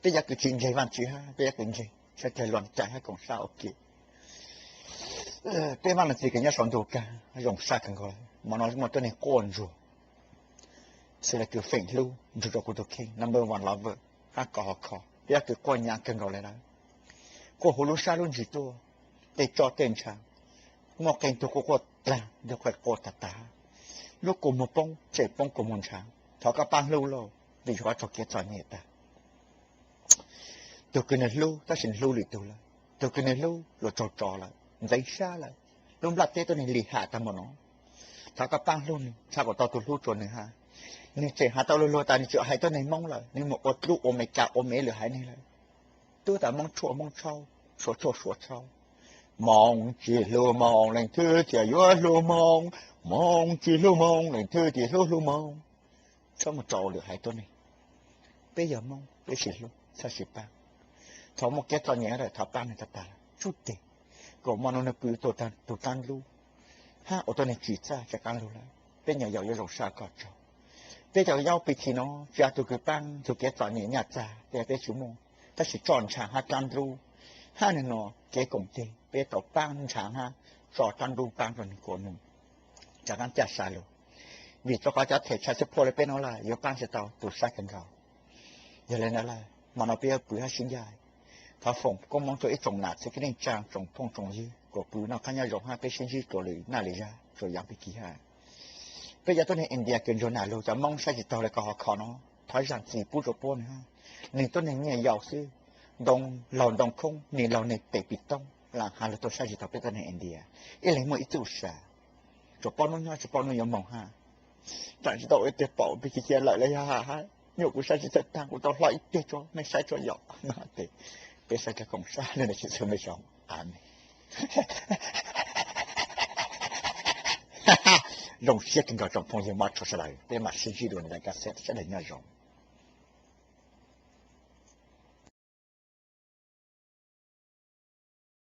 Peb cov kws tsis ntseeg Vaajtswv hab peb cov kws ntseeg sawv dlawg luag caij hab koom sab ua ke. Peb Vaaj Leej Txiv kws nyob sau ntuj kaag zoo sab kawg nkaus le. Hmo no muaj tuab neeg quaj ntsuag, xws le kws feem hlub ntsuag rua kuv tug kheej number one lover hab koj ho kho, peb cov kws quaj nyaav kawg nkaus le lawm. Quaj huv lub sab lub ntsws tuaj, tej tsoj tej ntshaav, muaj qee tug quaj quaj dlaag, tug quaj quaj tag tag, lub kua muag poob tsem poob kua muag ntshaav. Thov koj paab hlub lauj, vim yog qhov tsaug kev txom nyem tag. Tug kws nwg hlub tab sis nwg hlub lwm tug lawm, tug kws nwg hlub yuav tsaug tso lawm, ntxeev sab lawm, lub nplaj teb tuab neeg lim ham tag npaum no. Thov koj paab hlub nwg, txhad kuas tau tug hlub tsua nwg hab. Nwg tseem has tau luag luag tas nwg tsi hais tuab neeg Moob lawm, nwg moog ua dlub ua Amelikas ua Melikas lwm haiv neeg lawm. Tub tas Moob tshuaj Moob tshauj, Suav tshuaj Suav tshauj. Moob tsi hlub Moob, leej twg thiaj yuav hlub Moob? Moob tsi hlub Moob, leej twg thiaj hlub hlub Moob? Txhob moog tso lwm haiv tuab neeg. Peb yog Moob peb sis hlub txhaj sis paab. Thaus muaj kev txom nyem lawm thov paab nwg tag tag lawm, tsub teg, kuas hmo no nwg pw tau tug taab nlub, hab ua tuab neeg tsim txaj tsa qaab lug lawm. Peb nyuam yaus yuav zoo sab koj tsaug. Peb cov nyob pib thib no tsi yog tug kws paab tug kev txom nyem nyaj txag, peb tsi muaj, tab sis tsoj ntshaav hab taab nlub, hab nwg nua kev koom teg peb tau paab ntshaav hab tso taab nlub paab rua nwg kuas nwg tsa qaab caj sa lug. Vim rua qhov cov them tshaj xwb phuaj le peb nuav lawm yuav paab tsi tau, tu sab kawg nkaus. Yog le nuav lawm hmo no peb yuav pw hab sib ncaim. Thov foom koob moov rua ib tsoom nam txiv kwv tij neej tsaa, tsoom phooj tsoom ywg kuas pw noj qab nyob zoo hab peb sib ntsib rua lwm naj lwm yaag rua yaam pib kig hab. Peb cov tuab neeg India kws ntsuag nam lug cov Moob saib tsi taug le koj ho kho no, thov zaam txim pub rua puab nwg hab. Nwg tuab neeg nyuam yaus xwb, ntoo laug ntoo khoob, nwg laug nwg pem pim toob, lam has lug tuaj saib tsi taug peb tuab neeg India. Ib leeg muaj ib txuj sa, tsuas paub nub nyob tsi paub nub yuav moog hab. Tsaam tsi tau ua ib teg paum peb kig cia lawm le yog hab, nyuam kuv saib tsi txawj taag kuv tau hlo ib teg rua mej saib tsuas yaum no tes. Peb saib kag koom sab le nuav tsi txhua mej zoo. Amees. Zoo siab kawg nkaus tsoom phooj ywg mab tshua sawv daws, peb mam sib ntsib dua nram kab xeb, sawv daws nyob zoo.